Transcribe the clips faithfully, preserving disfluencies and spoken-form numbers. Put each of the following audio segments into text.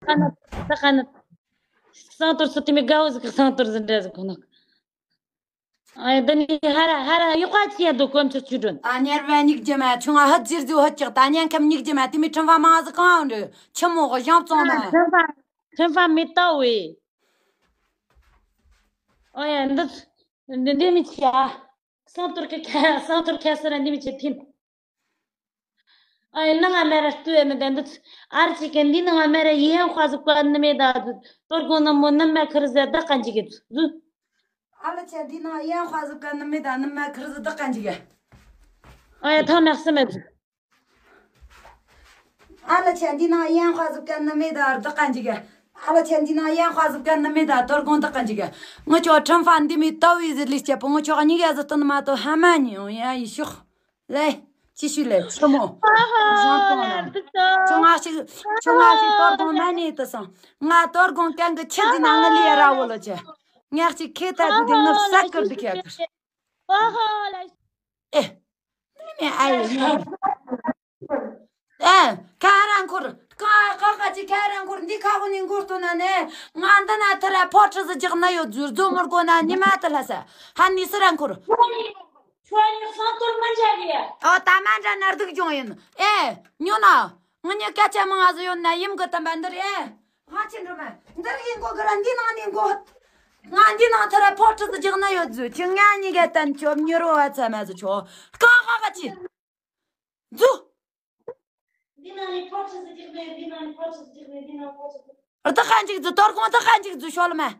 ད་ག་ནི་ད་ག་ནི། གསང་དོར་སུ་དེ་མི་དགའ་བོ་ཟིག་གི་གསང་དོར་ཟིག་འདྲ་ཟིག་ཁོ་ན། ཨ་འདི་ནི་ཧ་ར་ཧ་ར་ཡོག་པ་ཆེ་འདུག་དཀོན་མཆོག་ཆོས་སྒྲོན། ད་ཉར་བ་སྙིགས་རྒྱུ་མ་ཆུང་ང་ཧད་ཟིར་ཟིར་ཧད་ཀྱག་ད་ཉན་ཁམ་སྙིགས་རྒྱུ་མ་དེ་མི་ཁྲིམས་པ་མང་ཟིག་གང་འདྲ་ཆི་མོ་གཞང་བཙོང་མ། ཁྲིམས་པ་ཁྲིམས་པ་མི་ལྟ་བས། ཨོ་ཡ་འདི་འདི་འདི་མི་ཆེ་ཨ། གསང་དོར་གི་ཁ་གསང་དོར་ཁ་སར་འདི་མི་ཆེ་ཐིན། ཨ་ཡིན་ན་ང་མེ་ར་ལྟོས་མི་དེ་འདི། ཨར་ཅིག་གི་འདི་ནི་ང་མེ་ར་ཡན་ཧ་ཟུག་ག་ནི་མེ་ད་དོར་གོང་ནི་མོ་ནི་མེ་ཁར་ཟེ་ད་ག་འཇིག་གི་ཟུ། ཨ་ལ་ཆེ་འདི་ནི་ཡན་ཧ་ཟུག་ག་ནི་མེ་ད་ནི་མེ་ཁར་ཟེ་ད་ག་འཇིག་གི། ཨ་ཡ་ཐང་ནག་སི་མེ་ཟུ། ཨ་ལ་ཆེ་འདི་ནི་ཡན་ཧ་ཟུག་ག་ནི་མེ་ད་ད་ག་འཇིག་གི། ཨ་ལ་ཆེ་འདི་ནི་ཡན་ཧ་ཟུག་ག་ནི་མེ་ད་དོར་གོང་ད་ག་འཇིག་གི། ང་ཅོ་ཁྲིམས་པ་འདི་མི་ལྟ་བས་ཟེར་ལི་སྐྱེ་པོ་ང་ཅོ་གཉིས་ཀ་ཟེར་སྟོན་མ་གཏོགས་ཧ་མ་ཉོ་ཡ་ཡི་ཤོག་ལེ། ཅི་ཞུ་ལེ་ཆི་མོ། ཧ་ཧ་ལེ་འདི་ཚོ། ཁྱོད་ང་ཞིག་ཁྱོད་ང་ཞིག་གཏོར་དགོང་མ་ནི་དུ་སོང་། ང་གཏོར་དགོང་གན་གི་ཁྱི་འདི་ནང་ལི་ར་བོ་ལོ་ཆེ། ངས་ཅིག་ཁེ་ཐག་འདི་ངར་ས་ཀིར་འདི་ཁྱད་ཀིར། ཧ་ཧ་ལེ། ཨེ། ནི་ཨ་ཡེ་ཡེ། ཨེ། ཁ་རང་འཁོར། ཀ་ཀ་ཀ་ཅི་ཁ་རང་འཁོར་འདི་ཁ་གོ་ནི་འཁོར་ཏོ་ན་ནི། ང་འདི་ན་ཐ་ར་ཕོ་ཁྲི་ཟི་རྒྱག་ན་ཡོད་ཟུར་རྫོ་མོར་གོ་ན་ཉི་མ་དུ་ལྷ་ས། ཧ་ནི་སི་རང་འཁོར། ཁྱོད་ནི་གསང་གཏོར་མ་འཇལ་གི། ཨོ་ད་མ་འདྲ་ན་སྡུག་གྱོང་ཡིན། ཨེ། ཉོ་ན། ང་ཉི་སྐད་ཆ་མང་ང་ཟི་ཡོད་ན་ཡིམ་གི་དམ་པ་འདི་རེད། ཧ་ཆེ་འགྲོ་མ། འདིར་ཡིན་གོ་གི་ར་འདི་ནང་ནས་གོ། ང་འདི་ནང་ཐ་ར་ཕོ་ཁྲི་ཟི་རྒྱག་ན་ཡོད་ཟུ་ཁྱི་ང་གཉིས་ཀ་བསྟན་ཆོ་མྱུར་བ་ཚ་མ་ཟི་ཆོ། ཀ་ཧ་ཧ་ཆི། ཟུ། འདི་ནང་ནས་ཕོ་ཁྲི་ཟི་རྒྱག་ནས་འདི་ནང་ནས་ཕོ་ཁྲི་ཟི་རྒྱག་ནས་འདི་ནང་ཕོ་ཁྲི་ཟི། ཨར་ད་ཁ་འཇིག་ཟུ་དོར་གོང་ད་ཁ་འཇིག་ཟུ་ཤོ་ལ་མ།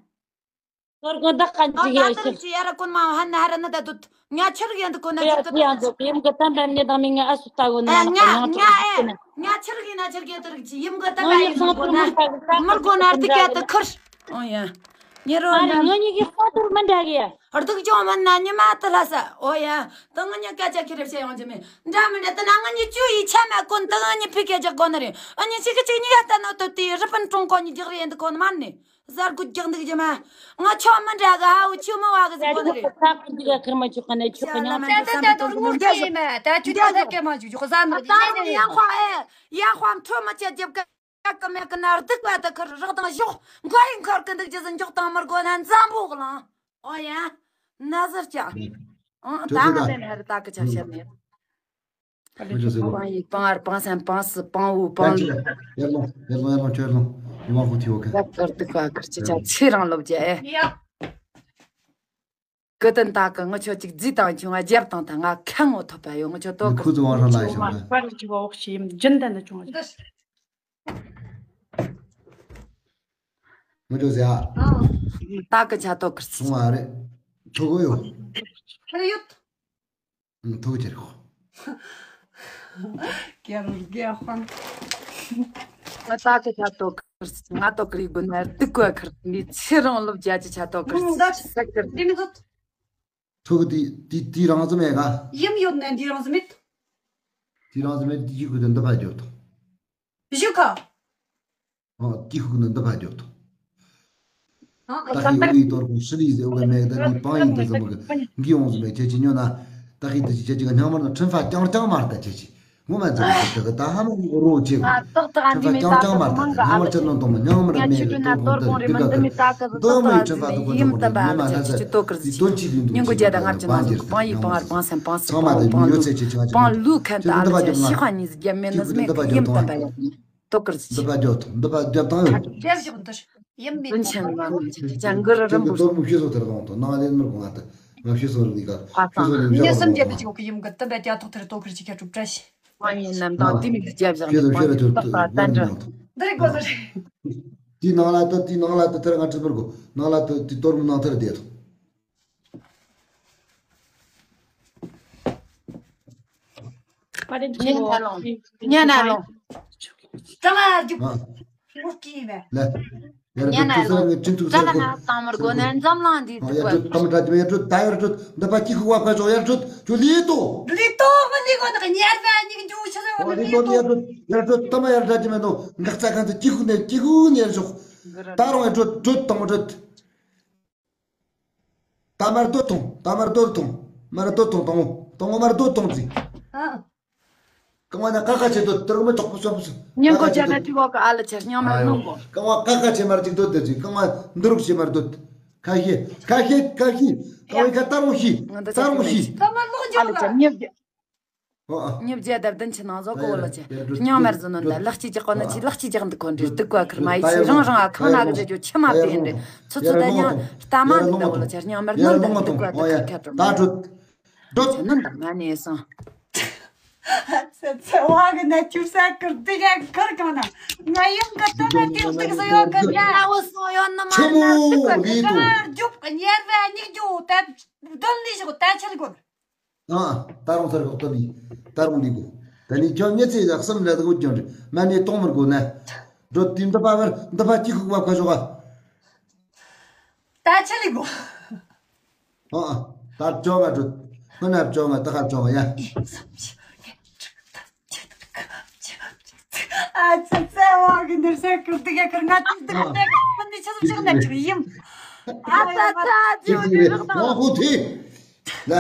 དོར་གོང་ད་ཁ་ཨ་འཇིག་ད་ཡ་ཤི། དེར་ཅི་ཡ་ར་ཀུན་མ་ཧན་ན་ཧ་ར་ན་ད་དུ། ཉ་ཆི་རིག་ཡན་དུ་ཀུན་ན་ཡ་ཆི་ཀི་ཅི་ཡང་དུ་ཡིམ་གི་ཏམ་པ་ནི་དང་མི་ང་ཨ་སུ་ལྟ་གོ་ན་ཨ་ན་ཉ་ཉ་ཉ་ཨེ་ཉ་ཆི་རིག་ཡིན་ན་ཆི་རིག་ཡ་དུ་རིག་ཅི་ཡིམ་གི་ཏམ་པ་ཡིན་གོ་ན་མར་གོ་ན་ཏི་ཀ་ཏི་ཁུར། ཨོ་ཡ། ཉེ་རོ་ཨ་རི་ན་ང་གཉིས་ཀྱི་ས་ཐུར་མི་འདྲ་གི་ཡ། ཨར་དུ་ཀི་ཅོ་མན་ན་ཉི་མ་ཏི་ལ་ས། ཨོ་ཡ། ད་ང་གཉིས་སྐད་ཆ་ཁྱི་རེ་བཤད་ཡོང་ཅི་མེད། འདྲ་མི་འདྲ་ད་ན་ང་གཉིས་ཅུ་ཡི་ཆ་མ་ཀུན་ད་ང་གཉིས་ཕི་སྐད་ཆ་གོ་ན་རེད། ཨ་གཉིས་གཅིག་གི་གཅིག་གཉིས་ཀ་ལྟ་ནོ་ཏོ་ཏི་རི་པིན་ཀྲུང་གོ་གཉིས་རྒྱག་རེད་འདི་གོ་ན་མ་ནི། གཟར་དགུ་རྒྱག་འདུག་ཅི་མ། ང་ཆོ་མི་འདྲ་གི་ཧ་འུ་ཆུ་མི་བ་གི་ཟིག་གོ་ན་རེད། ད་ཀུན་འདི་ག་ཁིར་མ་ཆུ་ཁ་ནས་ཆུ་ཁ་ཉང་ཆ། ད་ད་ད་ད་ངོ་རྒྱ་ཡིན་མ། ད་ཆུ་ད་ད་སྐད་མ་ཆུ་ཆུ་ཁ་ཟ་ནོ་ད་ཡང་ཁ་ཨེ། ཡང་ཁ་ཁྲོ་མ་ཆ་རྒྱབ་ག་ག་མེད་གི་ན་སྡུག་པ་ད་ཁར་རག་དང་ཞོག་མགོ་ཡིན་ཁར་གི་འདུག་ཅི་ཟིག་འཇོག་དང་མར་གོ་ན་འཛམ་བུ་གླང་། ཨོ་ཡ། ན་ཟེར་ཀྱང་། ཨང་ད་ང་ལས་ན་རི་ད་གི་ཆ་བཤད་ནས། ང་ཚོ་ཟེར་བ། སྤང་ཡིག་སྤང་ཨར་སྤང་སན་སྤང་སི་སྤང་འུ་ཡ་སྤང་ཅི་ལ། ཡར་ལོང་ཡར་ལོང་ཡར་ལོང་ཁྱོད་ལོང་། མི་མང་ཁོ་ཐི་འོ་ཁ། ད་ཀར་དུ་ཁ་ཀར་ཅི་ཆ་ཚེ་རང་ལོབ་ཀྱི་ཨེ། ཀི་ཏན་ད་ཀི་ང་ཆོ་ཅིག་རྫི་དང་ཆུང་ང་རྒྱབ་དང་ད་ང་ཁ་ངོ་ཐོབ་པ་ཡོད། ང་ཆོ་ཏོ་ཀི་ཁུ་ཚོ་བང་རང་ལ་ཡོད་ཤོག་པ། པར་ཅི་བ་འོག་ཤི་ཡིན་རྒྱུན་ལྡན་དུ་བྱུང་བ། ང་ཆོ་ཟེར་ཨ། ད་ཀི་ཆ་ཏོ་ཀི་རྩི། སོང་བ་རེད། ཐོ་གོ་ཡོད། ཨ་རེ་ཡོད། ཐུགས་རྗེ་ཆེ། ཀེ་རུ་རྒྱལ་དཔོན། ང་ཏག་གི་ཆ་ཏོ་ཁིར་ང་ཏོ་ཁིར་གུ་ནར་ཏི་ཀོ་ཁིར་ནི་ཚེ་རང་ལོབ་རྒྱ་ཅི་ཆ་ཏོ་ཁིར་ཨུ་ད་སེ་ཁིར། འདི་མི་ཚོད། ཐུགས་དེ་དེ་དེ་རང་བཟོ་མེད་ག་ཡིམ་ཡོད་ནས་འདི་རང་བཟོ་མེད། དེ་རང་བཟོ་མེད་དེ་ཡིག་གུ་དེ་འདི་པ་རྒྱོབ་ཐོ། བཞུགས་ཁ། ཨོ་ཀྱི་ཧུག་ནི་འདི་ཕ་རྒྱོབ་ཐོ། ཨ་ད་ཁི་ཨུ་ཡི་ཏོར་ཁུང་ཧྲི་ལི་ཟེ་ཨུ་ག་མེག་ད་ནི་པང་ཡིན་དེ་ཟེ་མོ་གི་འགི་ཡོང་ཟེ་མེ་ཁྱེད་ཀྱི་ཉོ་ན། ད་ཁི་དེ་ཅི་ཁྱེད་ཀྱི་སྙང་མར་ན་ཁྲིམས་ཕ་རྐྱང་རྐྱང་མར་ད་ཁྱེད་ཀྱི་ངོ་མ་ཟེ་མོ་གི་ད་གི་ད་ཧ་མ་ཡི་རོ་ཆེ་གི་ཁྲིམས་ཕ་རྐྱང་རྐྱང་མར་ད་ཁི་སྙང་མར་ཆ་ནོ་དོ་མ་སྙང་མར་མེ་གི་ཏོར་ཁུང་ད་རི་ག་གི་དོ་མ་ཡི་ཁྲིམས་ཕ་དུ་གོ་ཅོ་གོ་ཉི་མ་ན་ད་ཁྱེད་ཀྱི་དོ་ཁུར་ཟི་དོན་ཅི་གི་འདུག་ཉིན་གུ་རྒྱ་ད་ངར་ཅན་ན་ཟུག་པང་ཡི་པང་ཨར་པང་སན་པང་སི་པང་ལུ་ཁན་ད་ཨ་ལུ་ཅན་ཤི་ཁ་ཉིས་ཟི་རྒྱ་མེ་ན་ཟི་མེ་གི་ཡིམ་ད་པ་ཡོད། ཏོ་ཀིར་ཅི། འདི་པ་རྒྱོབ་ཐོང་། འདི་པ་རྒྱོབ་ཐང་ཡོད། རྒྱབ་བཞག་འདིར་ཡིམ་མེད། དོན་ཆེན་མ་མི་ཅན་གི་རི་རིན་པོ་ཆེ། ཏོར་མོ་ཤེས་སོ་ཐེར་གང་དོ་ནང་ལེན་མར་གོང་ང་ད་ང་ཤེས་སོ་རི་ནི་ག་ཤེས་སོ་རི་ཉི་སུམ་བརྒྱད་དུ་ཅིག་ཡིམ་གི་ཏི་འབད་རྒྱ་ཐོག་ཐེར་ཏོ་ཀིར་ཅི་ཁ་གྲུབ་བཀྲ་ཤིས། ང་ཡིན་ནམ་དང་དེ་མི་རྒྱབ་བཞག་ནི་པ་ཏོག་ཏ་ཏན་ཏན། འདི་རིག་གོ་ཟེར། དེའི་ནང་ལ་ཏོ་དེའི་ནང་ལ་ཏོ་ཐེར་ང་ཁྲིད་པར་གོ་ནང་ལ་ཏོ་དེ་ཏོར་མོ་ནང་ཐེར་བསྡད་ཐོ། ཉན་ན་ལོང་། ཉན་ན་ལོང་། ཀྲང་ཨ་རྒྱུག་ཨ། ངུ་ཀི་མེ། ལ། ཡར་ཉན་ན་ལོང་། ཀྲང་ཨ་ན་དང་མར་གོ་ནན་འཛམ་གླིང་འདི་ཨ། ཡར་ཏུ་དམ་དྲ་ཏི་ཡར་ཏུ་ད་ཡར་ཏུ་འདི་པ་ཀི་ཁུ་བ་པ་ཅོ་ཡར་ཏུ་ཅོ་ལི་ཏོ། ལི་ཏོ་མ་ལི་གོ་ནག་ཉར་བ་ཉིག་འཇུ་ཆ་ཟེར་བ་ལི་ཏོ་ལི་ཏོ། ཡར་ཏུ་ཡར་ཏུ་དམ་ཡར་དྲ་ཏི་མེ་ཏོ་འགག་ཚ་གང་ཚ་ཀི་ཁུ་ནེ་ཀི་ཁུ་ནེ་ཡར་ཤོག་ད་རུང་ཡར་ཏུ་ཏུ་དམ་ཏུ། ད་མར་རྡོ་ཐོང་། ད་མར་རྡོ་ཐོང་། མར་རྡོ་ཐོང་། དང་པོ་དང་པོ་མར་རྡོ་ཐོང་ཟིག་ཨ། རྐང་བ་ན་ཀ་ཁ་ཆེ་དོ་དུར་མི་ཐོག་པོ་སོ་པོ་སོ། ཉིན་གོ་ཅག་ན་ཏི་གོ་ཀ་ཨ་ལ་ཆེ་ཉམ་མར་ནོ་གོ། རྐང་བ་ཀ་ཁ་ཆེ་མར་ཅིག་དོ་དེ་ཅིག་རྐང་བ་འདུ་རུག་ཆེ་མར་དོ། ཁ་ཤེ་ཁ་ཤེ་ཁ་ཤེ། རྐང་བའི་ཁ་ཏར་མོ་ཤི་ཏར་མོ་ཤི། ཨ་ལ་ཆེ་ཉིབ་ཉིབ་རྒྱ་དར་དིན་ཆི་ནང་བཟོ་གོ་ལ་ཆེ། ཉམ་མར་ཟོ་ནོ་ད་ལག་ཅི་ཅག་གོ་ན་ཆི་ལག་ཅི་ཅག་འདི་གོ་འདྲི་སྡུག་གོ་ཁར་མ་ཡི་ཆི་རང་རང་ཨ་ཁང་ན་གི་ཟེ་ཇོ་ཆི་མ་པེ་འདྲི་ཚུ་ཚུ་ད་ཉམ་ལྟ་མ་འདི་ད་གོ་ལ་ཆེ་ཉམ་མར་ནོ་ད་སྡུག་གོ་ད་ཁ་ཁ་ཏོ། ད་གྲོད། ཆ་ནམ་དང་ང་ནས་སོང་། ཚེ་ཚེ་བ་གི་ནས་ཁྱུ་ས་ཀིར་དི་ག་ཁར་གང་ན་ང་ཡང་གི་ཏུ་ནས་ཏིག་ཏིག་སུ་ཡོད་གི་ཉ་བོ་སོང་ཡོད་ནི་མ་ཆི་མོ་ན་ཏིག་གི་ལི་ཏི་དུ། གར་རྒྱུབ་གི་ཉེར་བའི་སྙིགས་རྒྱུ་ད་དོན་ལི་ཞིག་ད་ཆི་ལི་གོ་ན། ཨ་ད་རུང་ཚར་གོ་ཏུ་ལི་ད་རུང་ལི་གོ། ད་ནི་ཁྱོད་ཉེ་ཚེ་ཡག་སམ་ལ་དགོ་ཀྱང་རེད་མ་ནས་གཏོང་མར་གོ་ན། འགྲོ་དུས་འདི་པ་བར་འདི་པ་ཅི་ཁུག་བ་ཁ་ཤོག་ག་ད་ཆི་ལི་གོ། ཨ་ཨ། ད་བཅོ་ལྔ་འགྲོ། ཧུ་ན་བཅོ་ལྔ་ད་ཁ་བཅོ་ལྔ་ཡ། ཨ་ཙི་ཙི་བ་གི་འདིར་སེ་ཀུར་དི་ག་ཀུར་ང་ཏི་དི་ག་ཏེ་ག་མི་ནི་ཆི་ཟིག་ཆི་ག་ན་ཆི་གི་ཡིན། ཨ་ཙི་ཙི་ཅི་ཡོད་ནི་རག་དང་། ཧོ་ཐི། ལ།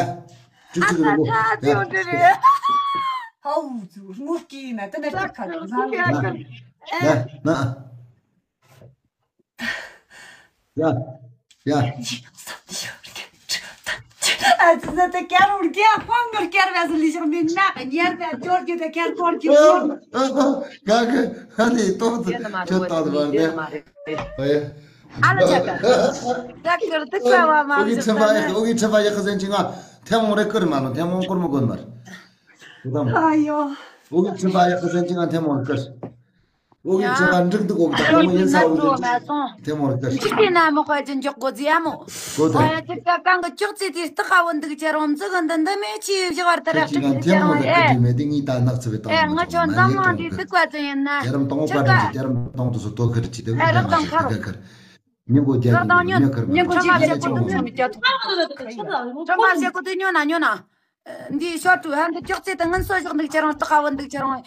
ཅི་ཅི་རེད་གོ། ཨ་ཙི་ཙི་ཅི་ཡོད་ནི་རེད། ཧའུ་ཙུ་ངུ་ཀི་ན་ཏི་ན་ཏི་ཁ་ཏི་ན་ལ་ན། ཡ། ཡ། ཨ་ཙི་ཙི་དེ་ཀེར་འུར་གེ་ཧོང་གུར་ཀེར་བས་ལི་ཞག་མིན་ན་ཉེར་བས་འབྱོར་གི་དེ་ཀེར་གོར་གི་ཧོང་། ག་གི་ཧ་ནི་ཏོག་ཏུ་ཁྱོད་ཏག་ཏུ་བར་ནས། ཨ་ལ་ཆ་ག་ད་ཀིར་དི་ཀ་བ་མ་བཞག་ད་ནས། ཨོ་གི་ཁྲི་པ་ཡག་ཟན་ཅི་ང་ཐེ་མོང་རེ་ཀིར་མ་ལོ་ཐེ་མོང་ཀོར་མོ་གོན་མར། ཨ་ཡོ། ཨོ་གི་ཁྲི་པ་ཡག་ཟན་ཅི་ང་ཐེ་མོང་རེ་ཀིར། འོ་གི་ཡ། ཚེ་བ་འགྲིག་འདུག་འོ་གི་ད་ཁོ་མོ་ཡིན་ས་འོ་གི་ཐེ་མོ་རེ་ཀ་ཅི་ཏི་ན་མོ་ཁོ་ཅི་འཇོག་གོ་ཟི་ཡ་མོ། གོ་ད། ཨོ་ཡ་ཅི་ཀ་གང་གི་ཅོག་ཙི་ཏི་སྟག་ཁ་བོ་འདུག་ཅེ་རོང་ཙི་གི་འདི་འདི་མེ་ཆི་བཞི་བར་ཏི་ར་ཅི་ཅི་ཀ་ཐེ་མོ་རེ་ཀ་ཅི་མེ་ཏི་ངི་ད་ནག་ཚི་བི་ཏང་ཨེ་ང་ཆོ་འཛམ་གླིང་འདི་སྡུག་པ་ཙི་ཡིན་ན། རྒྱ་རམ་དང་འོ་ཀ་ཅི་རྒྱ་རམ་དང་དུ་སུ་ཏོ་ཁར་ཅི་ཏེ་ཨེ་རག་དང་ཁར་ཁར། མི་གོ་རྒྱ་རག་དང་ཉོ་ཉོ་ཁར་མ་ཉོ་གོ་ཅི་ཅི་ཅི་ཅི་ཅི་ཅི་ཅི་ཅི་ཅི་ཅི་ཅི་ཅི་ཉོ་ན་ཉོ་ན། འདིའི་ཞོར་དུ་ཧ་འདི་ཅོག་ཙེ་དང་ངན་སོ་ཞོག་འདུག་ཁྱེད་རང་སྟག་ཁ་བོ་འདུག་ཁྱེད་རང་།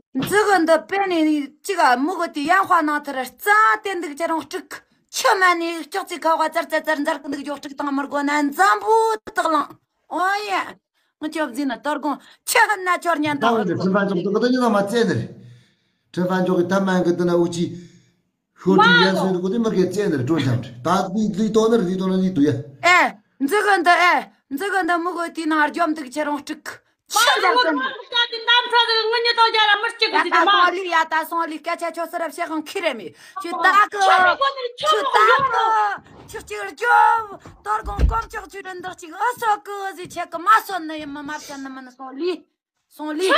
མཛུ་གུ་འདི་པེ་ནི་གཅིག་ག་མུ་གུ་དེ་ཡན་ཧྭ་ནང་ཐར་རྩ་དེ་འདུག་ཁྱེད་རང་དཀྲུག་ཆུ་མ་ནི་ཅོག་ཙེ་ཁ་བ་ཙར་ཙར་ཙར་འཛར་གི་འདུག་ཅོག་དཀྲུག་དང་མི་དགོ་ན་འཛམ་བུ་དག་ལང་། ཨོ་ཡ། ངི་ཅོབ་ཟིན་ན་དོར་དགོང་ཆུ་ཧན་ན་ཆོར་ཉན་དང་། ཁྲི་ཕན་ཅོག་ཏུ་ག་ད་ཉི་ན་མ་ཙེ་ནི་རེད། ཁྲི་ཕན་ཅོག་གི་ཐ་མན་གི་དུ་ན་འུ་ཅི། ཤོར་དུས་ཡན་སོན་དུ་གོ་དེ་མ་གེ་ཙེ་ནེར་ཀྲོན་ཆམ་ཏེ་ད་ལི་ལི་ཏོ་ནེར་ལི་ཏོ་ནེར་ལི་ཏོ་ཡ། ཨེ། མཛུ་གུ་འདི་ཨེ། མཛུ་གུ་འདི་མུ་གུ་དེའི་ནང་རྒྱོབ་འདུག་ཁྱེད་རང་དཀྲུག་ཆི་ལ་ཙམ། ཡ་ད་སོང་ལི་ཡ་ད་སོང་ལི་སྐད་ཆ་ཆོ་སི་རབ་བཤད་ཁང་ཁྱི་རེ་མི་ཁྱོད་ད་གི་ཁྱོད་ད་གི་ཁྱོད་ཅིག་རྒྱོབ། དོར་གོང་སྐོམ་ཆོག་ཆུ་རེ་འདག་ཅིག་ཨ་སོ་གི་ཟི་ཆེ་གི་མ་སོན་ནི་ཡིན་མི་མ་བཤད་ནི་མིན་སོང་ལི། སོང་ལི།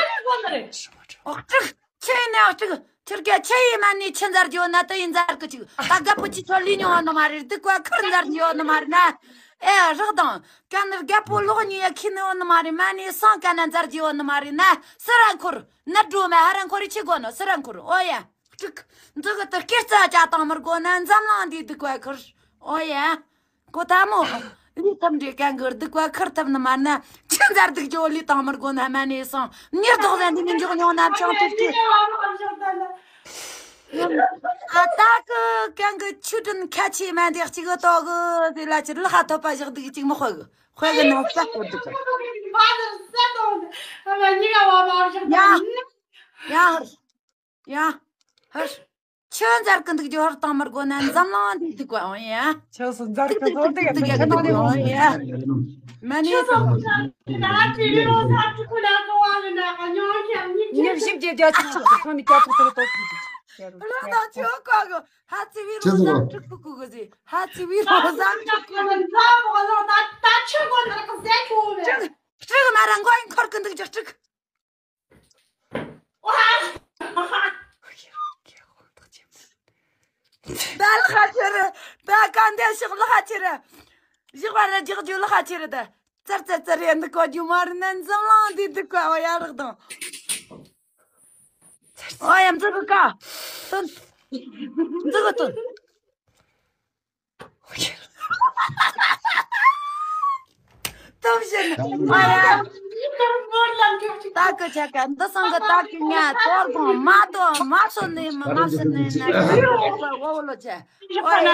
ཨོ་ཀྲིག་ཆེ་ཡིན་ནའང་ཀྲིག་ཁྱེད་ཀྱ་ཆེ་ཡིན་མ་ནི་ཆི་འཛར་རྒྱུ་ན་དུ་ཡིན་འཛར་གི་ཅིག་ད་དགའ་པོ་ཅི་ཚོ་ལི་ཉོ་བ་ནི་མ་རེད། སྡུག་པ་ཁུར་འཛར་རྒྱུ་ནི་མ་རེད་ན། ཨེ་རག་དང་ཀ་ནི་རྒད་པོ་ལོག་ཉི་ཡ་ཁི་ནི་བ་ནི་མ་རེད། མ་ནི་སང་ཀ་ན་འཛར་རྒྱུ་བ་ནི་མ་རེད་ན། སི་ར་འཁོར་ནི་འགྲོ་མ་ཧ་ར་འཁོར་རི་ཆི་དགོ་ནི་སི་ར་འཁོར་ཨོ་ཡ། ཀྲིག་འཛུ་གི་དུ་སྐེ་རྩ་བཅའ་དང་མི་དགོ་ན་འཛམ་གླིང་འདི་སྡུག་པ་ཁུར་ཨོ་ཡ། གོ་ཐ་མོ། ལུས་ཐམ་འདྲེ་གན་གི་སྡུག་པ་ཁུར་ཐབས་ནི་མ་ན་ཆི་འཛར་སྡུག་ཇོ་ལུས་དང་མི་དགོ་ན་མ་ནས་སང་ཉེར་དོག་ཟན་འདི་ནི་འཇོག་མྱོང་ན་ཆང་ཐུབ་ཀྱི། ཨ་ད་གི་གན་གི་ཆུ་དྲིན་ཁ་ཆེ་མ་འདེགས་གཅིག་གི་དོག་གི་དེ་ལ་ཅི་ལག་ཁ་ཐོབ་པ་བཞག་སྡུག་གཅིག་མི་དཔེ་གི་དཔེ་གི་ན་ས་གོ་སྡུག་གི། ཡ་ཡ། ཡ། ཧར། ཆི་འཛར་གི་འདུག་རྒྱུ་ཧར་དང་མི་དགོ་ན་འཛམ་གླིང་འདི་སྡུག་པ་འོང་ཡ། ཆི་སུ་འཛར་གི་ཟོར་དེ་ག་འདུག་ག་འདུག་འོང་ཡ། མ་ནི་སོང་། ཉེར་བཞི་བརྒྱད་བརྒྱ་ཆིག་ཆིག་ཏུ་སོང་ནི་བརྒྱ་དྲུག་ཏུ་རེ་ཏོག་ཏུ་ཅི་རུ། ལག་དང་ཆོས་བཀའ་གི་ཧ་ཙི་བི་རོ་ཟ་དྲུག་ཁུ་ཁུ་གི་ཟི་ཧ་ཙི་བི་རོ་ཟ་དྲུག་ཁུ་གི། ཅིག་ཅིག་མ་ར་མགོ་ཡིན་འཁོར་གི་འདུག་ཅིག་ཅིག་ད་ལ་ཁ་ཆེ་རེད། ད་ག་འདི་ཤོག་ལ་ཁ་ཆེ་རེད། བཞག་པ་རེད་རྒྱག་རྒྱུ་ལ་ཁ་ཆེ་རེད། ད་ཙར་ཙར་ཙར་རེད་འདི་གོ་རྒྱུ་མ་རེད་ན་འཛམ་གླིང་འདི་འདི་གོ་བ་ཡ་རག་དང་། ཨོ་ཡ་མཛུ་གུ་ཀ་སྟོན། མཛུ་གུ་སྟོན། སྟོབས་ཞན་ཨ་ཡ། ད་གི་ཆ་ག་འདི་སང་གི་ད་གི་ང་དོར་གོང་མ་དོ་མ་སོ་ནི་མ་མ་སོ་ནི་ན་འོ་ལོ་ཆ་ཨ་ཡ།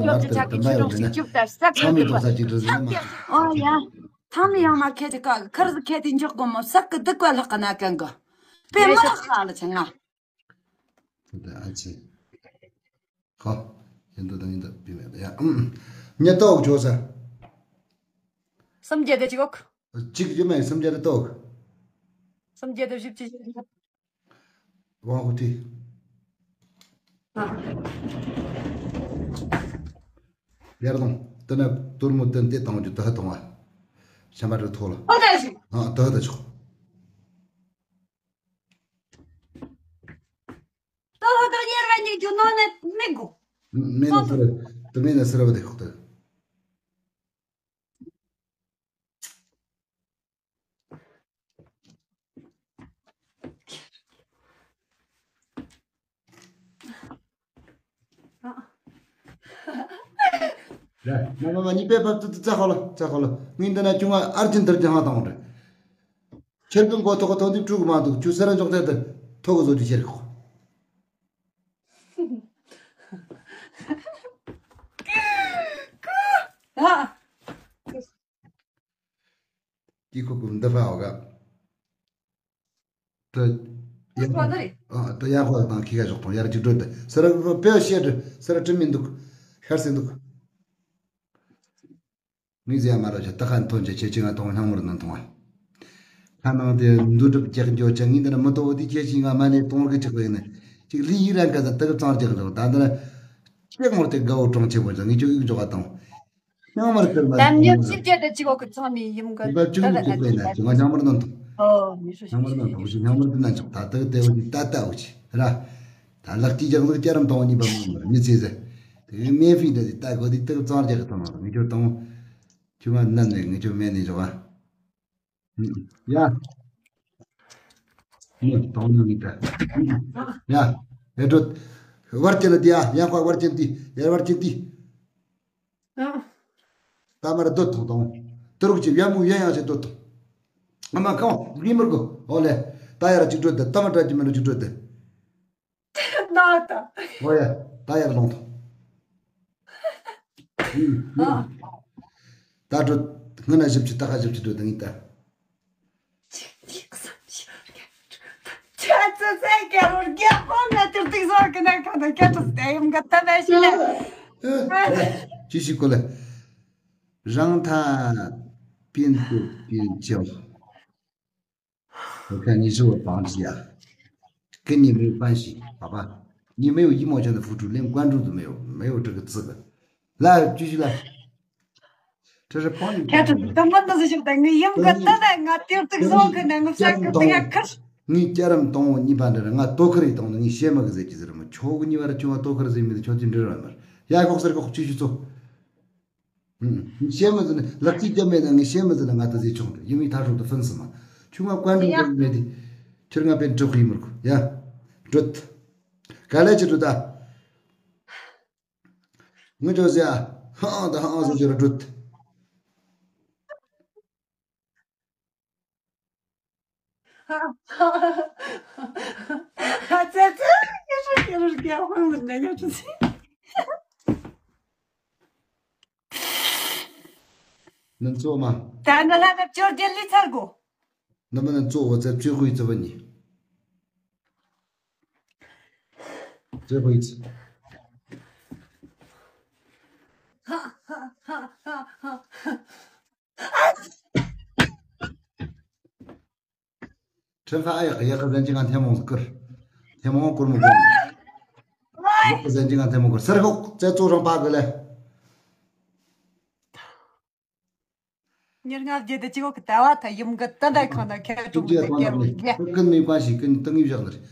ནི་མ་རེད། དེ་དམ་པ་ཡོད་དེ་ནི་ཚང་མས་ཐོག་ས་གཅིག་སྒྲིལ་ཟིན་ན་མ་རེད། ཨོ་ཡ། ཚང་མས་ཡང་མ་ཁྱེད་ཀྱི་ཁར་ཟི་ཁྱེད་དེ་འཇོག་གོ་མོ་ཟག་གི་སྡུག་པ་ལྷག་གི་ན་གན་གི་པེ་མ་ཧ་ལ་ཆེ་ང་། དེ་ཨ་ཙི། ཧོ། ཡིན་འདུག་དང་ཡིན་འདུག་བི་མེད་ཡ། ཉེ་ཏོག་ཇོ་ས། སུམ་བརྒྱ་དེ་གཅིག་འོག་གཅིག་ཡོད་མེད་སུམ་བརྒྱ་དེ་ཏོག་སུམ་བརྒྱ་དེ་བཞི་བཅུ་ཞིག་དབང་ཧུ་ཐི། ཨ། ཡར་དང་དེ་ན་དོར་མོ་དེ་འདི་བཏང་རྒྱུ་དུ་ཧ་གཏོང་བ། ཤམ་པ་རི་ཐོག་ལ། ཨོ་ད་ཞིག་ཨ་དུ་ཧ་ད་ཆོག་ད་ཧ་ད་ཉེར་བ་ཉིད་རྒྱུ་ནང་ནས་མི་དགོས། མི་ནི་སུ་རེད། དུ་མི་ནི་སུ་རེད་བ་དེ་ཁོག་ཏུ། ལ། མ་མ་མ་གཉིས་པའི་བབ་ཏུ་ཙ་ཁོ་ལ་ཙ་ཁོ་ལ་ངས་འདི་ན་ཁྱུང་ང་ཨར་ཅིན་དར་གྱི་ཧང་དང་རེད། ཁྱེད་ཀྱི་མགོ་ཐོག་གི་ཐོག་འདི་བཀྲུ་གི་མ་འདུག་ཁྱོད་སེ་ར་འཇོག་ཐད་དུ་ཐོག་གི་བཟོ་རྒྱུ་ཁྱེད་ཀྱི་ཁོ། ཨ། ཀྱི་ཁུ་ཀུ་འདི་ཕ་འོ་ག་ཏུ་ཡ་ཁོ་ད་རེད། ཨ་ཏུ་ཡ་ཁོ་དང་ཁི་ག་ཞོག་དང་ཡར་གཅིག་འགྲོ་དེ་སེ་ར་པེ་ཤེ་དྲི་སེ་ར་དྲི་མི་འདུག་ཤར་སེ་འདུག་ངས་ཟེར་ཡ་མ་རོ་ཆ་ཏི་ཁ་ཐོན་ཆ་ཆེ་ཆེ་ང་གཏོང་སྣང་མོར་ནང་གཏོང་བ། ཁ་ནང་དེ་འདུ་སྒྲུབ་རྒྱག་འཇོག་ཆ་ངས་འདི་ན་མི་ཏོ་འོ་དེ་ཁྱེད་ཀྱིས་ང་མ་ནས་གཏོང་རྒྱུ་ཆགས་པ་ཡིན་ན་ཅིག་ལི་ཡི་རང་ག་ས་ཏི་གི་གཙང་རྒྱག་འཇོག་ད་འདི་ན་ཅེག་མོར་དེ་དགའ་བོ་གྲོང་ཆེ་བོ་ཆ་ངས་ཁྱོད་ཡིག་འཇོག་ག་དང་། སྣང་མར་ཁུར་མ་དམ་ཉམས་ཞིབ་བྱས་ཏེ་གཅིག་འོག་གི་ཚང་མའི་ཡུམ་གི་ད་བཅུ་ད་གཉིས་ད་ཀྱི་དཔེ་ན་ད་ཅི་ང་སྣང་མར་ནང་དུ། ཨོ་མི་ཧྲུ་སྣང་མར་ནང་དུ་འུ་ཅི་སྣང་མར་དུ་ན་ཆོག་ད་ད་དེ་འུ་ཅི་ད་ད་འུ་ཅི་ར། ད་ལག་གཅིག་རྒྱག་ལུགས་བསྐྱར་རམ་གཏོང་གཉིས་པ་མང་མར་མི་ཚེ་ཟེར། དེ་མེ་ཕི་འདྲ་ཟིག་ད་གོ་དེ་དག་གཙང་རྒྱག་གི་གཏོང་ནང་དུ་ངས་ཁྱོད་གཏོང་། ཁྱོད་མ་ནན་ནས་ངས་ཁྱོད་མེད་ནས་འཇོག་ཨ། ཡ། ནི་གཏོང་ནི་མི་ད། ཡ། ཨེ་འགྲོ། བར་ཅན་དེ་ཡ་ཡང་ཁ་བར་ཅན་དེ་ཡ་བར་ཅན་དེ། ད་མར་སྡོད་ཐོང་དང་། དུ་རུག་ཅིག་ཡ་མུ་ཡ་ཡང་ཞིག་སྡོད་ཐོང་། ཨ་མ་ཁང་གི་མི་རྒོ་ཨོ་ལེ། ད་ཡར་ཅིག་འགྲོ་དེ་ད་མ་དྲ་ཅིག་མི་འགྲོ་ཅིག་འགྲོ་དེ། ན་ད། ཨོ་ཡ། ད་ཡར་ལོང་ཐོང་། ཨ། ད་འགྲོ། སྔོན་ན་ཞིབ་ཅིག་ད་ཁ་ཞིབ་ཅིག་འགྲོ་དང་ཡིན་ད། ཅིག་གཉིས་གསུམ་བཞི་བརྒྱད་དྲུག་ཅག་ཙི་ཙི་ཀྱ་རོར་རྒྱ་ཧོ་ན་ཏིར་ཏིག་ཟོར་གི་ན་ཁ་ན་ཀྱ་ཏུ་སྟེ་ཡུམ་ག་ཏ་ན་ཤི་ལ། ཅི་ཞིག་གོ་ལ། རང་ཐ་པིན་ཏུ་པིན་ཅོ། 我看你是我绑架，跟你没有关系，好吧？你没有一毛钱的付出，连关注都没有，没有这个资格。来，继续来。这是帮你。 ཁྱེད་ཚོ་དུམ་བུ་འདི་ཟིག་ཞིག་དང་ངའི་ཡང་གི་ད་ད་ང་ཏིར་ཏིག་བཟོ་གི་ནས་ངུ་ས་གི་ཏི་ཡ་ཁར། ངའི་སྐྱ་རམ་དང་བོ་གཉིས་པ་འདི་ར་ང་ཏོ་ཁར་ཡི་དང་ནི་ངའི་ཤེས་མ་གི་ཟེར་གྱི་ཟེར་མོ་ཁྱོ་གི་གཉིས་པ་ར་ཁྱོ་བ་ཏོ་ཁར་ཟེར་མི་དེ་ཁྱོ་ཚོའི་འདྲི་ར་མར་ཡ་ཁོག་ཟེར་ཁོག་ཅི་ཞིག་ཚོ། ངའི་ཤེས་མ་ཟེར་ནི་ལག་ཅིག་རྒྱབ་མེད་ན་ངའི་ཤེས་མ་ཟེར་ན་ང་ཏི་ཟེར་ཆོག་འདྲ་ཡིན་མི་ཐག་རུང་དུ་ཕུན་སུམ་མ་ཁྱོ་ང་བཀའ་འདྲི་ཡ་མེད་དེ་ཁྱེར་ང་པན་འགྲོ་གི་མི་རུ་ཡ་འགྲོ། ག་ལེ་ཅི་འགྲོ་ད། ངུ་ཅོ་ཟེར་ཨ། ཧང་དང་ཧང་ཟེར་ཅོ་ར་འགྲུད། ཨ་ཙི་ཙི། ཡ་ཧྲི་ཡ་ཧྲི་ཡ་ཧང་ཟེར་ནས་ཡ་ཧྲི་ཟེར། ནི་གཙོ་མ། ད་ནི་ལ་ནི་བཅོ་བརྒྱད་ལས་ཚར་དགོ། ནི་མ་ནི་གཙོ་བོ་ཙེ་བཅོས་ཧུའི་ཙི་བ་ནི། ཙེ་ཧུའི་ཙི། ཁྲིན་ཧྥ་ཨ་ཡག་ཡག་གི་ཟན་ཅིག་ང་ཐེ་མོང་ཀིར། ཐེ་མོང་ཀུར་མོ་ཀུར། ཡག་གི་ཟན་ཅིག་ང་ཐེ་མོང་ཀིར་སེར་ཁོག་ཙེ་གཙོ་རང་པ་གི་ལེ། ཉེར་ལྔ་བརྒྱད་དེ་གཅིག་འོག་གི་ལྟ་བ་ད་ཡུམ་གི་ཏི་འདའ་ཁང་ན་ཁྱེད་ཀྱི་ཀུན་གྱི་ཡ་ཐོང་ན་ཀྱེ་རོ་ཀྱེ། ཀུན་མི་པ་ཞིག་ཀུན་ཏི་ངིབ་བཞག་ནི་རེད།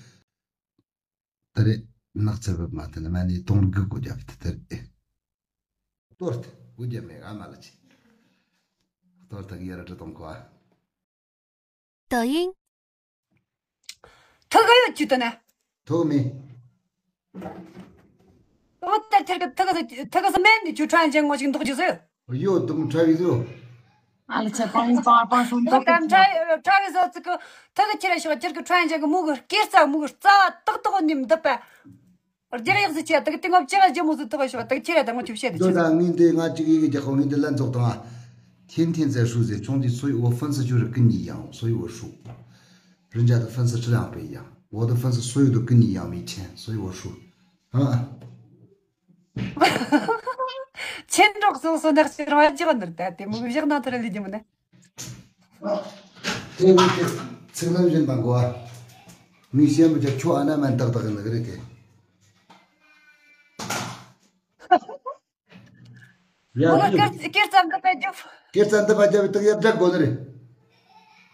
ད་རེད་ནག་ཚལ་བབ་མ་ཐེ་ན་མ་ནི་དོང་གི་གོ་རྒྱབ་ཏི་ད་རེད། གཏོར་ཏི་གོ་རྒྱབ་མེད་ཨ་མ་ལ་ཅི། གཏོར་ཏི་གི་ཡ་ར་ཏི་དོང་གོ་ཨ། 抖音。 ཐུག་གི་ཡོད་ཅི་ཏི་ན། ཐུག་མེད། ཨོ་ད་ཐེར་གི་ཐུག་གི་ཐུག་གི་སི་མེད་ནི་ཆུ་ཁྲ་ཅན་ངོ་ཞིག་འདུག་ཅི་ཟེར། ཡོད་དུང་ཁྲ་བི་ཟོ། ཨ་ལ་ཆ་པང་པང་པང་སོང་ད་ད་ཁྲ་ཁྲ་བའི་བཟོ་ཚིག་གི་ཐུག་གི་ཁྱེར་ཞོག་ཁྱེར་གི་ཁྲ་འཇག་གི་མུ་གི་སྐེ་རྩ་མུ་གི་རྩ་བ་ཏག་ཏག་ནི་འདི་པ། རྒྱལ་ཡག་ཟི་ཆེ་ད་གི་ཏིང་ངོ་ཅི་ག་ཇི་མུ་ཟི་ཐུག་གི་ཞོག་ད་གི་ཁྱེར་ད་ངོ་ཅི་བཤད་དི་ཆི། 对的，你对俺这个一个家伙，你得来做的啊，天天在说这兄弟，所以我粉丝就是跟你一样，所以我说，人家的粉丝质量不一样，我的粉丝所有都跟你一样没钱，所以我说，啊。 ཁྱེད་འགྲོགས་སོང་སོ་ནག་ཕྱིར་བ་འཇོག་ནར་ད་དེ་མུ་གི་བཞག་ན་ཐུར་ལི་ཇི་མུ་ནི། དེ་ནི་དེ་ཚིག་ལམ་བཞིན་དང་གོ་བ། མི་ཤེས་མི་ཆ་ཁྱོད་ཨ་ན་མན་ཏག་ཏག་ཡིན་ནི་གི་རེད་དེ། ཡ་མུ་གི་ཀེར་ཀེར་ཙམ་དུ་པད་རྒྱབ། ཀེར་ཙམ་དུ་པད་རྒྱབ་དག་ཡར་འདྲ་དགོ་ནི་རེད།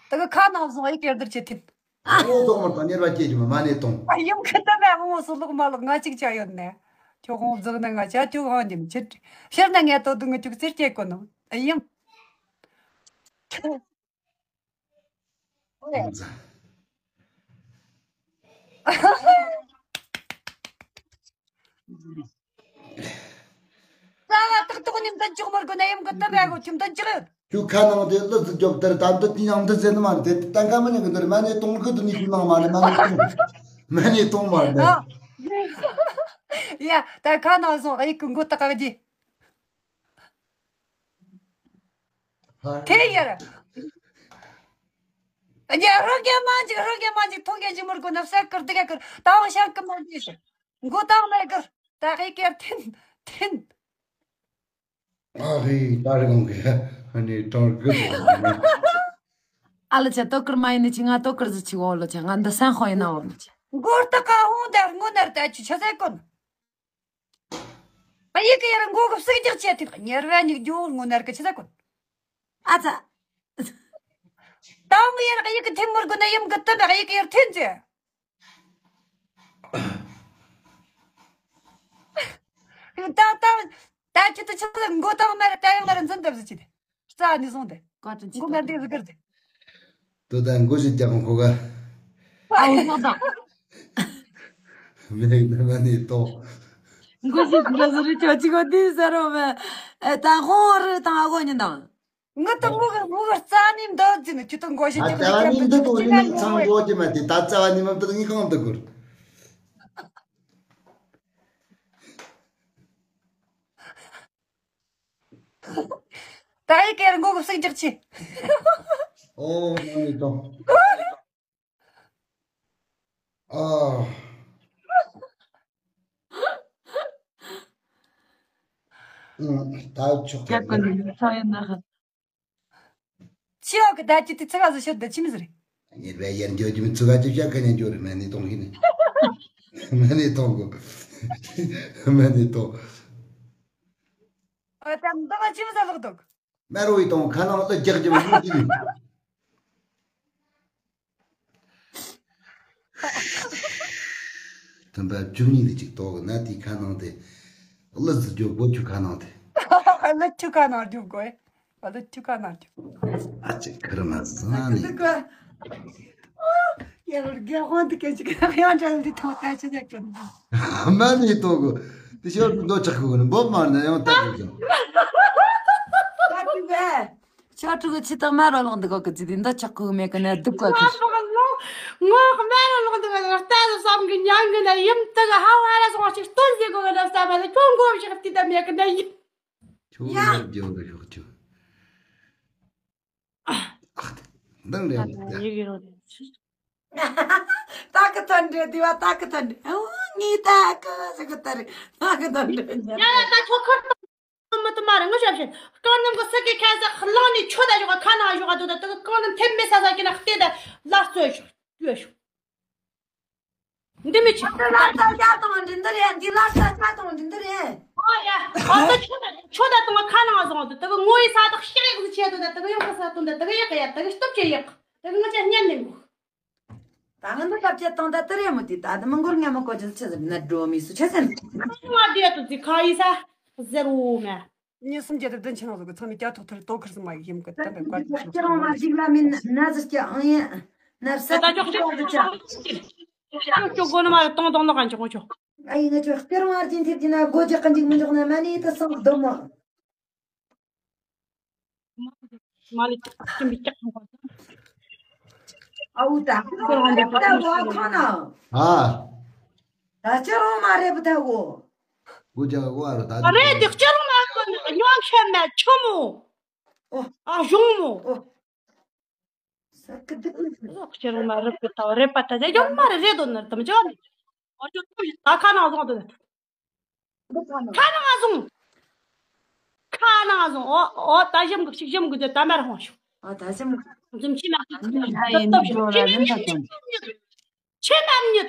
དག་ཁ་ནང་བཟུང་ཨེ་ཀེར་དུར་ཆེ་ཐིན། ཨོ་ཏོག་མར་དང་གཉེར་བ་སྐྱེས་ཀྱི་མ་མ་ནས་གཏོང་། ཨ་ཡིམ་ཁི་ཏ་ལ་ངོ་སོ་ལོག་མ་ལོག་ང་ཅིག་ཅག་ཡོད་ནས། ཁྱོད་ཁོང་རྫོགས་ནས་ང་ཅག་ཁྱོད་ཧང་ཉིམ་ཆེ། ཕྱིར་ན་ངས་ཏོ་དུ་ངི་ཅུག་ཚེར་སྐྱེས་གོ་ནོ། ཨ་ཡིམ། རྩ་བ་ཏག་ཏག་ནི་འདི་འཇོག་མར་གོ་ན་ཡིམ་གི་ཏ་བས་གོ་ཁྱིམ་ཏ་འཇོག་ཡོད། ཁྱོད་ཁ་ནང་དེ་ལུ་ཟིག་རྒྱོབ་དར་ད་འདི་དེ་ཡང་འདི་ཟེར་ནི་མ་རེད་དེ་ཏན་ཁ་མི་ཉན་གི་འདིར་མ་ནས་གཏོང་གི་འདི་ནི་ཁྱོད་ནང་མ་རེད་མ་ནས་གཏོང་མ་ནས་གཏོང་མ་རེད། ཨ། ཡ་ད་ཁ་ནང་སོང་ཨེ་གི་མགོ་ཏག་ག་གི། དེ་ཡར། ཉ་རོ་གེ་མ་འཇིག་རོ་གེ་མ་འཇིག་ཐོང་གེ་འཇིག་མུར་གོ་ན་བསད་ཀིར་དི་གེ་ཀིར་ཏའོ་ཤང་ཀི་མ་འཇིག་ཤི། མགོ་ཏང་མེ་ཀིར་ཏ་ཧེ་ཀེར་ཐིན་ཐིན། ཨ་ཧེ་ད་རེ་གོང་གེ་ཧ་ནེ་ཏོར་གི་ཨ་ལ་ཆ་ཏོ་ཀིར་མ་ཡིན་ནི་ཆི་ང་ཏོ་ཀིར་ཟི་ཆི་འོ་ལོ་ཆ་ང་འདི་སན་ཧོ་ཡིན་ན་འོ་ལོ་ཆ། མགོ་ཏ་ཀ་ཧོང་དར་ངོ་ནར་ཏ་ཆུ་ཆ་ཟེ་གོན། ཨ་ཡིག་གི་ཡར་མགོ་གི་བསྲེག་རྒྱག་བྱས་ཏེ་ཉེར་བ་ཉིག་རྒྱུ་ངོ་ནར་གི་ཆི་ཟེར་གོ། ཨ་ཙ། ཏང་གི་ཡར་ཨ་ཡིག་གི་ཐིམ་མུར་གོ་ན་ཡིམ་གི་ཏི་བ་ཨ་ཡིག་གི་ཡར་ཐིན་ཅེ། ཏ་ཏ་ཏ་ཁྱི་ཏི་ཆི་ཟེར་མགོ་ཏང་མར་ཏ་ཡང་མར་འཛིན་འདབ་ཟི་ཆི་ཏེ། རྩ་ནི་སོང་སྟེ། བཀའ་དྲིན་ཆེ། མགོ་མ་འདེགས་ཟིག་གིར་ཏེ། དོ་ད་མགོ་ཞིག་རྒྱག་གོ་ག་ཨའོ་ཡོད་དང་། མེད་ནི་མ་ནི་ཏོ། མགོ་ཞིག་འདྲ་ཟིག་རི་ཆོ་ཅི་གོ་དུས་ཟེར་རོ་མེ། ཨེ་ད་ཧོང་རི་དང་ཨ་གོ་ཉིན་དང་། ངི་ཏི་མགོ་གི་མགོ་གི་རྩ་ནི་འདི་ཟིན་ནི་ཁྱི་ཏི་མགོ་ཞིག་ཨ་རྒྱག་ད་ནི་འདི་ཏོ་རི་ནི་ཚང་གོ་ཅི་མ་དེ་ད་རྩ་བ་ནི་མ་འདི་ངི་གང་འདི་གུར། ད་ཡི་ཀེར་མགོ་གི་བསྲེག་རྒྱག་ཆེ། ཨོ་མ་ནི་ཏོ། ཨ། ཨུ། ད་ཆོག་ག་ཁྱེད་ཀུན་ནི་ཚོ་ཡིན་ན། ཆི་ཡོག་གི་ད་ཅི་ཏི་ཚི་ག་ཟི་ཤོད་ད་ཆི་མི་ཟི་རེད། ཉེར་བའི་ཡར་འགྱོ་རྒྱུ་མི་ཚུགས་ཀ་ཅི་བྱ་ག་ཉན་འགྱོ་རེད་མ་ནི་གཏོང་གི་ནི། མ་ནི་གཏོང་གོ། མ་ནི་གཏོང་། ཨ་ད་མདོག་ཅི་མི་ཟ་ལོག་འདུག་མ་རོ་ཡི་གཏོང་ཁ་ནང་ལ་རྒྱག་རྒྱུ་མི་ཉན་གི་ནི། དམ་པ་བཅུ་གཉིས་ལས་གཅིག་ཏོག་ན་དེའི་ཁ་ནང་དེ། གླུ་ཟི་རྒྱོབ་དགོས་ཁྱུ་ཁ་ནང་དེ། གླུ་ཁྱུ་ཁ་ནང་རྒྱོབ་དགོས། གླུ་ཁྱུ་ཁ་ནང་རྒྱོབ། ཨ་ཅེ་ཁར་མ་ཟ་ནི། ཡ་རྒྱ་ཧོན་དུ་སྐད་ཅིག་ཡང་འདྲ་འདི་ཐོག་ཁ་ཆེ་ནས་ཀྱང་། མ་ནི་ཏོག་གོ། དེ་ཤོར་དུ་འདོ་ཆགས་གོ་ནི་འབོབ་མ་ནི་ཡང་ཏག་གོ་ཀྱང་། ད་དེ་བས། ཆོ་ཕྲུ་གུ་ཆི་ཏག་མ་རོ་ལོང་འདི་གོ་གི་ཅི་དེ་འདི་ཆག་ཁུག་མེད་གི་ནས་སྡུག་གོ་ཁི། ངོ་མ་རོ་ལོང་འདི་ག་ལྟ་དུ་བསམ་གི་ཉང་གི་ནས་ཡིམ་དུ་གི་ཧ་བ་ར་སོང་ཞིག་སྟོན་ཟེ་གོ་གི་ནས་བསམ་ལ་ཁྱོད་མགོ་བཞག་དེ་ད་མེད་གི་ནས་ཡིན། ཁྱོད་ཡ་ཡར་རྒྱོ་གི་ཤོག་ཁྱོད། ཨ་འདང་རེད་ཡ། ཡི་གི་རོ། ད་གི་ཐོན་འདྲེ་དེ་བ་ད་གི་ཐོན་འདྲེ་ཨོ་ངའི་ད་གི་ཟེ་གི་ད་རེད་ད་གི་ཐོན་འདྲེ་ཉ། ཡ་ཡ་ད་ཁྱོད་ཁར། མི་དུ་མ་རེད་ངུ་ཞབས་ཞུ། རྐང་སྣམ་གི་སུ་གི་ཁ་ཟ་ལང་ནས་ཆོ་ད་ཞོག་ཁ་ནང་ཞོག་དུ་ད་དུ་རྐང་སྣམ་ཐེབས་མེད་ས་ས་ཀྱི་ན་བལྟས་ད་ལ་རྩོད་ཞོག་བསྐྱོད་ཞོག་འདི་མི་ཆོག་ལ་ས་ཆ་དང་འདི་འདི་རེད། འདི་ལ་ས་ཆ་དང་འདི་འདི་རེད། ཨ་ཡ། ཨ་ད་ཆོ་ད་ཆོ་ད་དང་ཁ་ནང་བཟུང་དུ་དུ་ངོ་ཡི་ས་དག་ཤེག་ཡག་ཆེ་དུ་ད་དུ་ཡག་གི་ས་དུ་ད་དུ་ཡག་ཡ་དུ་སྟོབས་ཆེ་ཡག་དུ་ངོ་ཆ་སྙན་ལེན་གོ། ད་ང་འདི་སྐབས་ཆེད་དང་ད་ཏི་རེ་མོ་དེ་ད་དི་མི་འགོར་ངས་མི་གོ་ཅི་ཆི་ཟེར་ན་འགྲོ་མི་སུ་ཆི་ཟེར་ན། ང་དེ་ཏུ་ཙི་ཁ་ཡི་ས་ཟེར་བོ་མེ། ཉིན་སུམ་བརྒྱད་དུ་བདུན་ཕྱི་ནང་ཟོག་གི་ཚང་མས་ཀྱ་ཐོག་ཐར་ཏོ་ཁར་སུ་མ་ཡིག་ཡིམ་གི་ཏན་པའི་བཀའ་དྲིན་ཆེ། ཁྱེད་རང་མ་གཅིག་ལ་མིན་ན་ཟི་ཀྱ་ཨང་ཡ་ན་བསད་ད་ཅོག་ཅོག་ཅོག་ཅོག་ཅོག་གོ་ནི་མ་རེད་ཏོང་ཏོང་ལོག་ག་འཇོག་གོ་ཆོག་ཨ་ཡིན་ན་ཆོག་སྤེར་མ་རྒྱུན་ཐེབས་ཀྱི་ན་སྒོ་རྒྱག་གི་འཇིག་མི་འཇོག་ན་མ་ནི་ད་སང་སྡོམ་མོ། མ་ལ་ཅིམ་པི་ཅག་ཁང་ཁང་། ཨའུ་ད་ཁོ་རང་འདི་ད་གོ་ཁོ་ན། ཨ། ད་ཅི་རང་མ་རེད་པ་ད་གོ། གོ་ཅག་གོ་ཨ་རོ་ད། ཨ་རེད་དེ་ཅི་རང་མ་གོ་ཉོ་ཤེས་མེད་ཆུ་མོ། ཨོ། ཨ་གཞུང་མོ། ཨོ། ས་ཀི་དི་ཀི། ཨོ་ཅི་རང་མ་རེད་པ་ད་རེད་པ་ད་ཡོང་མ་རེད་རེད་དོ་ནར་དམ་ཅོ་ནི། ཨོ་ཅོ་ད་ཁ་ནང་བཟུང་དོ་ནི། ཁ་ནང་བཟུང་། ཁ་ནང་བཟུང་། ཨོ་ཨོ་ད་ཞིམ་གི་ཞིག་ཞིམ་གི་དེ་ད་མར་ཧོང་ཤོག་ཨ་ད་ཞིམ་གི། འཛུམ་ཆི་མ་གི་ད་ཡིན་ཏོབ་ཏོབ་ཞོག་ཆི་མ་མྱུར། ཆི་མ་མྱུར།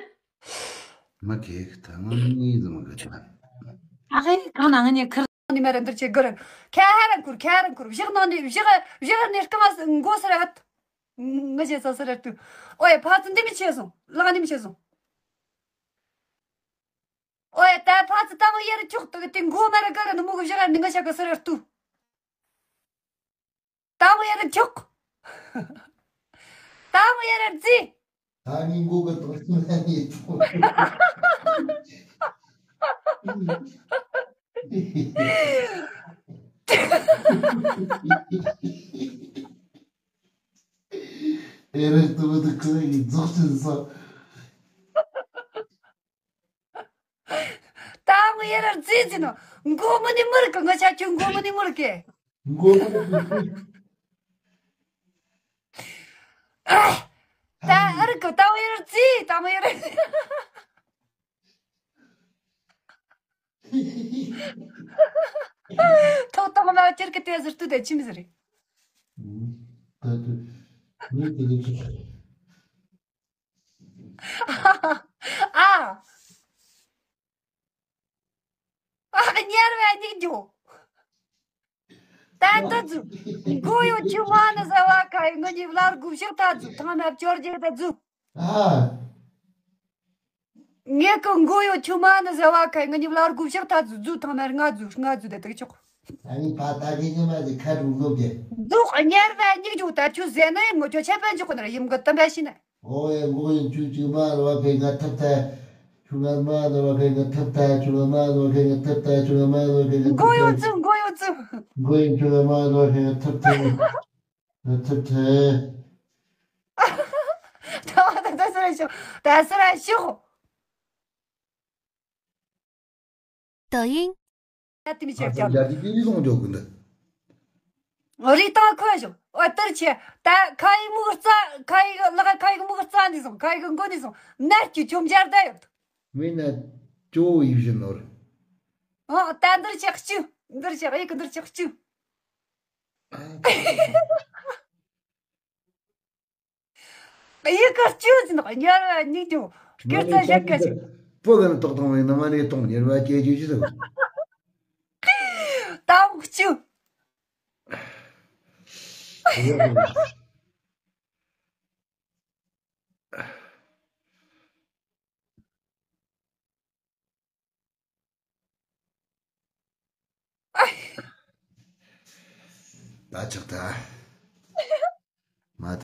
མ་གེ་ད་ང་གཉིས་འཛུམ་གི་ད། ཨ་ཧེ་གང་ན་ང་གཉིས་ཁིར་ནི་མ་རེད་འདིར་ཆེ་གི་རེད། ཁ་ཧ་ར་ཁུར་ཁ་ཧ་ར་ཁུར་བཞག་ནང་ནས་བཞག་བཞག་ནས་རྐང་མགོ་སར་ཧད། ང་ཆེ་ས་སར་ཧད་དུ། ཨོ་ཡ་ཕ་ཚི་འདི་མི་ཆེ་སོང་ལག་འདི་མི་ཆེ་སོང་། ཨོ་ཡ་ད་ཕ་ཚི་ཏང་ཡར་ཆོག་ཏུ་དེ་མགོ་མ་ར་ག་ར་ནི་མུ་གུ་བཞག་ནི་ང་ཆ་ག་སར་ཧད་དུ། ཏང་ཡར་ཆོག་ཏང་ཡར་རྩི། ད་ནི་མགོ་གི་དོག་ཤིང་ལ་ནི་ཐོག་ཨེ་རེད་དུ་བུ་དུ་ཁུ་ཡི་རྫོགས་ཕྱིན་སོ། ད་ངོ་ཡར་རྩིས་ཟིན་ནོ། མགོ་མི་ནི་མུར་གི་ང་ཆ་ཁྱོད་མགོ་མི་ནི་མུར་གི། མགོ་མི་ནི་མུར་གི། ད་ཨ་རི་གི་ད་ངོ་ཡར་རྩིས་ད་ངོ་ཡར། ཐོག་ཐོག་མ་ཁྱེར་གི་དེ་ཟུར་དུ་དེ་ཆི་མི་ཟེར་རེད། ད་དུ་མི་དེ་ནི་ཁྱེར། ཨ། ཨ། ཉར་བའི་སྙིགས་རྒྱུ། ད་ལྟ་ཚུ། མགོ་ཡོ་ཆུ་མ་ནི་ཟ་བ་ཁ་ཡི་ང་གཉིས་བླ་རྒུ་ཕྱག་ཐག་ཚུ་ཐང་ན་བཅོར་རྒྱུ་ད་ཚུ། ཨ། ངེད་ཀྱི་མགོ་ཡོ་ཆུ་མ་ནི་ཟ་བ་ཁ་ཡི་ང་གཉིས་བླ་རྒུ་ཕྱག་ཐག་ཚུ་ཚུ་ཐང་ན་ང་ཚུ་ང་ཚུ་དེ་དག་ཆོག་ཨ་ནི་ཕ་ད་གི་ཉི་མ་ཟིག་ཁ་དྲུག་ལོག་གི། འདུག་ཉར་བའི་སྙིགས་རྒྱུ་ད་ཆུ་ཟེ་ན་ཡིན་ངོ་ཆོ་ཆད་པན་ཆོག་གི་ན་ཡིན་གི་ཏམ་པའི་ཤི་ན། ཨོ་ཡ་མགོ་ཡོ་ཆུ་ཆུ་མ་ར་བ་ཕེ་ང་ཐབ་ཐ། ཆུ་ང་མ་ར་བ་ཕེ་ང་ཐབ་ཐ། ཆུ་ང་མ་ར་བ་ཕེ་ང་ཐབ་ཐ། ཆུ་ང་མ་ར་བ་ཕེ་ང་ཐབ་ཐ། མགོ་ཡོ་ཚུ་མགོ་ཡོ་ཚུ། མགོ་ཡོ་ཆུ་ང་མ་ར་བ་ཕེ་ང་ཐབ་ཐ། ང་ཐབ་ཐ། ད་ད་ད་སུ་ར་ཤོག་ད་སུ་ར་ཤོག抖音། ད་དེ་མི་ཆེ་ཨ་ཀྱང་། ཡ་དེ་ཀི་ལི་སོང་འཇོག་གི་འདི། རི་ཐང་ཁོ་ཞོག་ཨོ་ཏར་ཆེ། ད་ཁ་ཡི་མུག་རྩ་ཁ་ཡི་ལག་ཁ་ཡི་མུག་རྩ་འདི་སོང་ཁ་ཡི་མགོ་འདི་སོང་ནར་གྱི་ཆོམ་སྦྱར་ད་ཡོད། མི་ན་ཅོ་ཡིབ་བཞིན་ནོར། ཨོ་ད་འདིར་ཆེ་གཅུ། འདིར་ཆེ་ཡི་གི་འདིར་ཆེ་གཅུ། ཡི་ག་སྐྱོ་ཟིན་ནོ་ཉར་བ་ཉིག་ཅུ། སྐྱོ་རྩ་བཞག་ག་ཞིག་པོ་ག་ནི་ཏོག་ཏོང་བའི་ནི་མ་ནི་ཏོང་ཉར་བ་སྐྱེ་རྒྱུ་ཞིག་ཏོག་ཅུ། ད་ཆགས་ད། མ།